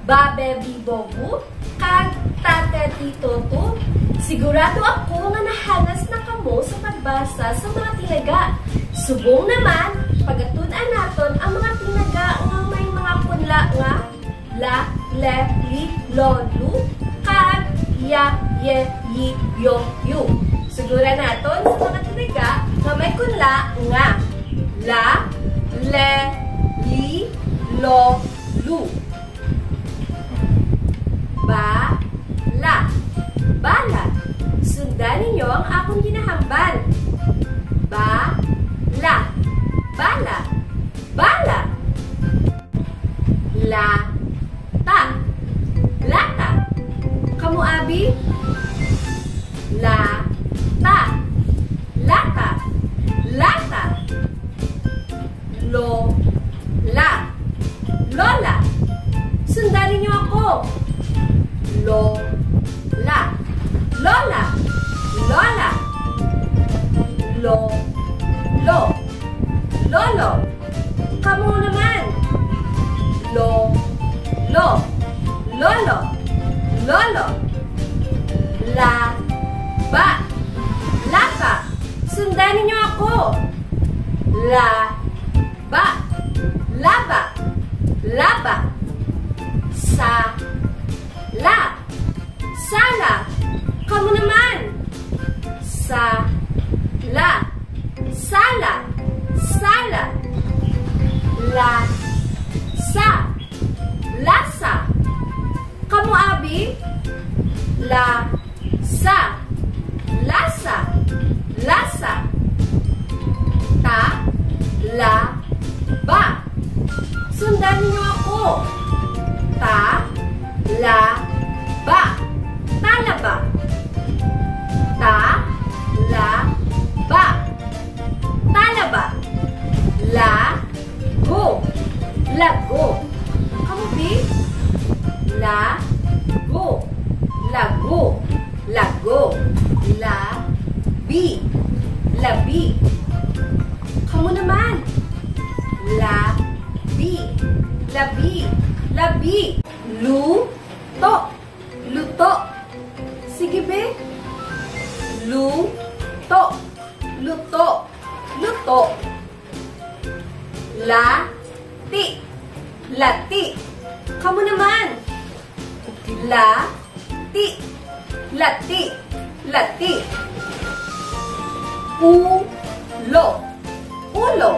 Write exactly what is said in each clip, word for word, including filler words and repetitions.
Babe Bibobu, kag Tate Titoto. Sigurado ako nga nahanas na kamo sa pagbasa sa mga tinaga. Subong naman, pagatun-an naton ang mga tinaga nga may mga kunla nga la, le, li, lo, lu, kag ya, ye, yi, yo, yu. Suguran naton sa mga tinaga nga may kunla nga la, le, li, lo, lu. Ba, la. Bala. Sundan ninyo ang akon ginahambal. Ba, la. Bala. Bala. La, ta. Lata. Kamo, abi? La, ta. Lata. Lata. Lo, la. Lola. Sundan ninyo ako. Lo, la. Lola. Lola. Lo, lo. Lolo. Kamo naman. Lo, lo. Lolo. Lolo. La, ba. Laba. Sundan ninyo ako. La, ba. Laba. Laba. Sa, la. Sala. Kamo naman. Sa, la. Sala. Sala. La, sa. Lasa. Kamo, abi? La, sa. Lasa. Lasa. Ta, la, ba. Sundan ninyo ako. Ta, la, ba. Talaba. Ta, la, ba. Talaba. La, go. Lago. Kamo, bi? La, go. Lago. Lago. La, bi. Labi. Kamo naman. La, bi. Labi. Labi. Lu, to. Luto. Sige, be. Lu, to. Luto. Luto. La, ti. Lati. Kamo naman. La, ti. Lati. Lati. U, lo. Ulo.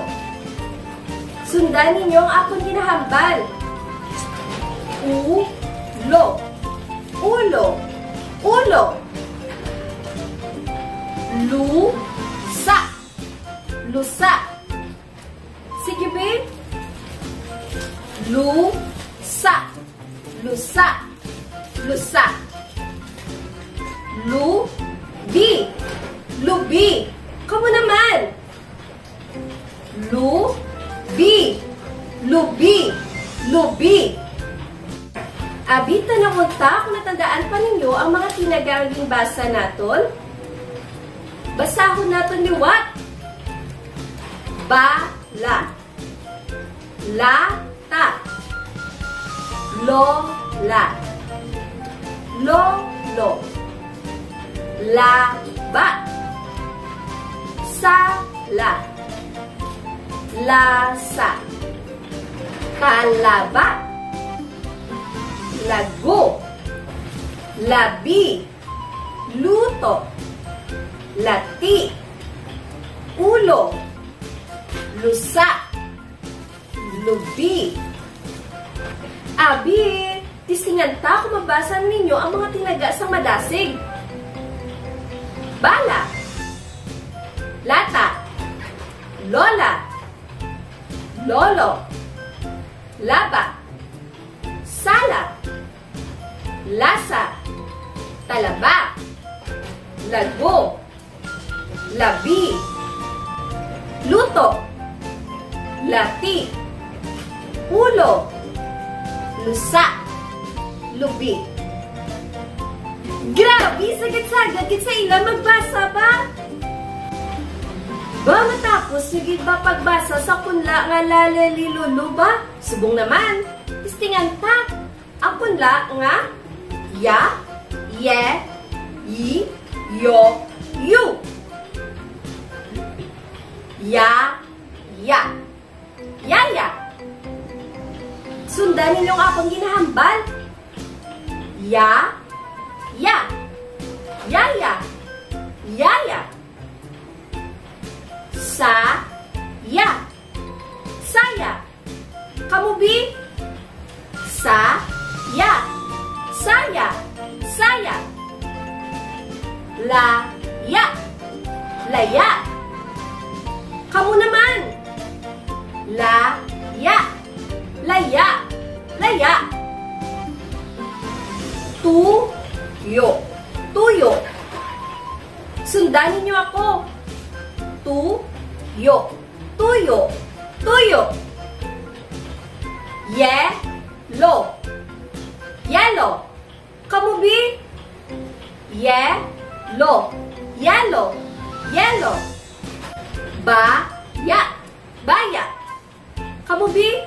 Sundan ninyo ang akon ginahambal. U, lo. Ulo. Ulo. Lu, sa. Lusa. Sige, be. Lu, sa. Lusa. Lusa. Lu, bi. Lubi. Kamo naman. Lu, bi. Lubi. Lubi. Abi, tan-awon ta kung natandaan pa ninyo ang mga tinaga nga ginbasa naton. Basahon naton liwat. Bala. Lata. Lola. Lolo. Laba. Sala. Lasa. Talaba. Lago. Labi. Luto. Lati. Ulo. Lusa. Lubi. Abi, testingan ta kung mabasa ninyo ang mga tinaga sang madasig. Bala. Lata. Lola. Lolo. Laba. Sala. Lasa. Talaba. Lago. Labi. Luto. Lati. Ulo. Lusa. Lubi. Grabe, sagad-sagad gid sa ila magbasa ba? Ba, matapos nyo gid ba pagbasa sa kunla nga lalelilulu ba? Subong naman, testingan ta. Ang La nga ya, ye, yi, yo, yu. Ya, ya. Yaya. Sundan ninyo ang akong ginahambal. Ya, ya. Yaya. Yaya. Sa, ya. Saya. Kamo, bi? Sa, ya. Saya. Saya. La, ya. Laya. Kamo naman. La, ya. Laya. Laya. Tu, yo. Tuyo. Sundan ninyo ako. Tu, yo. Tuyo. Tuyo. Ye, lo. Yellow. Kamo, bi? Ye, lo. Yellow. Yellow. Ba, ya. Baya. Kamo, bi?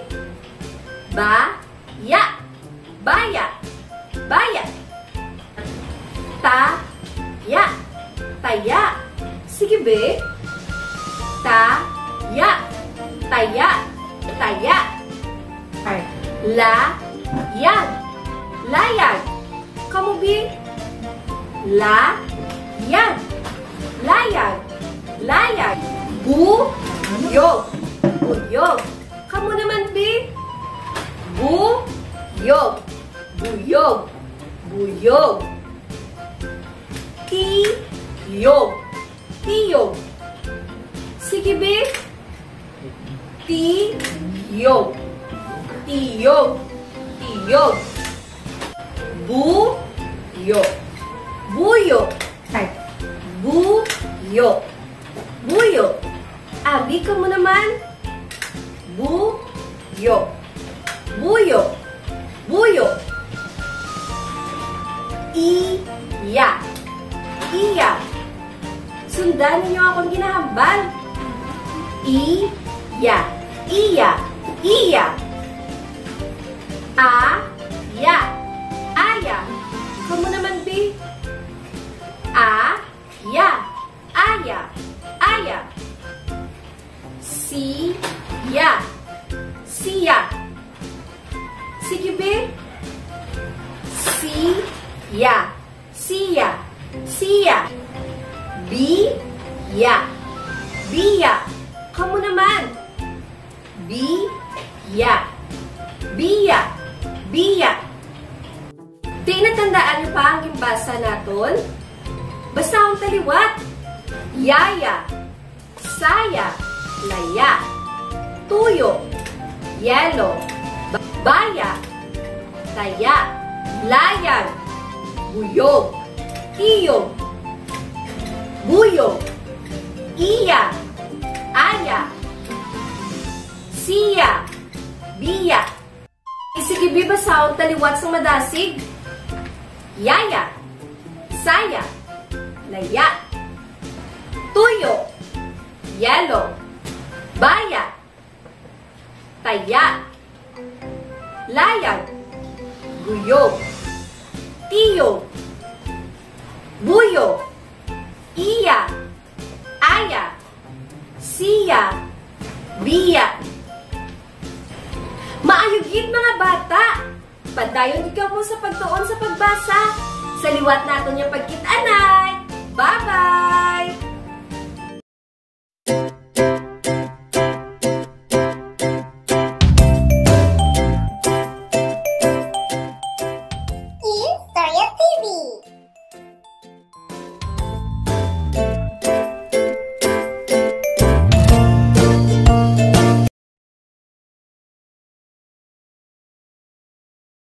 Ba, ya. Baya. Baya. Ta, ya. Taya. Sige, bi. Ta, ya. Taya. Taya. Ay. La, yag. Layag. Kamo, bi? La, yag. Layag. Layag. Bu, yog. Buyog. Kamo naman, bi? Bu, yog. Buyog. Buyog. Ti, yog. Tiyog. Sige, bi. Ti, yog. Tiyog. Tiyog. Bu, yo. Buyo. Ay. Bu, yo. Buyo. Abi, kamo naman. Bu, yo. Buyo. Buyo. Iya. Iya. Sundan ninyo akong ginahambal. Iya. Iya. Iya. A, ya. Aya. Kamo naman, bi. A, ya. Aya. Aya. Si, ya. Siya. Sige, bi. Si, ya. Siya. Siya. Bi, ya. Biya. Kamo naman. Bi, ya. Biya. Biya. Ti, natandaan niyo pa ang ginbasa naton? Basahon ta liwat. Yaya. Saya. Laya. Tuyo. Yellow. Ba-, baya. Taya. Layag. Buyog. Tiyog. Buyog. Iya. Aya. Siya. Biya. Sige, bi, basahon ta liwat sang madasig. Yaya. Saya. Laya. Tuyo. Yellow. Baya. Taya. Layag. Guyog. Tiyog. Buyo. Iya. Aya. Siya. Biya. Maayo gid, mga bata. Padayon gid kamo sa pagtuon sa pagbasa. Sa liwat naton nga pagkit-anay. Bye-bye!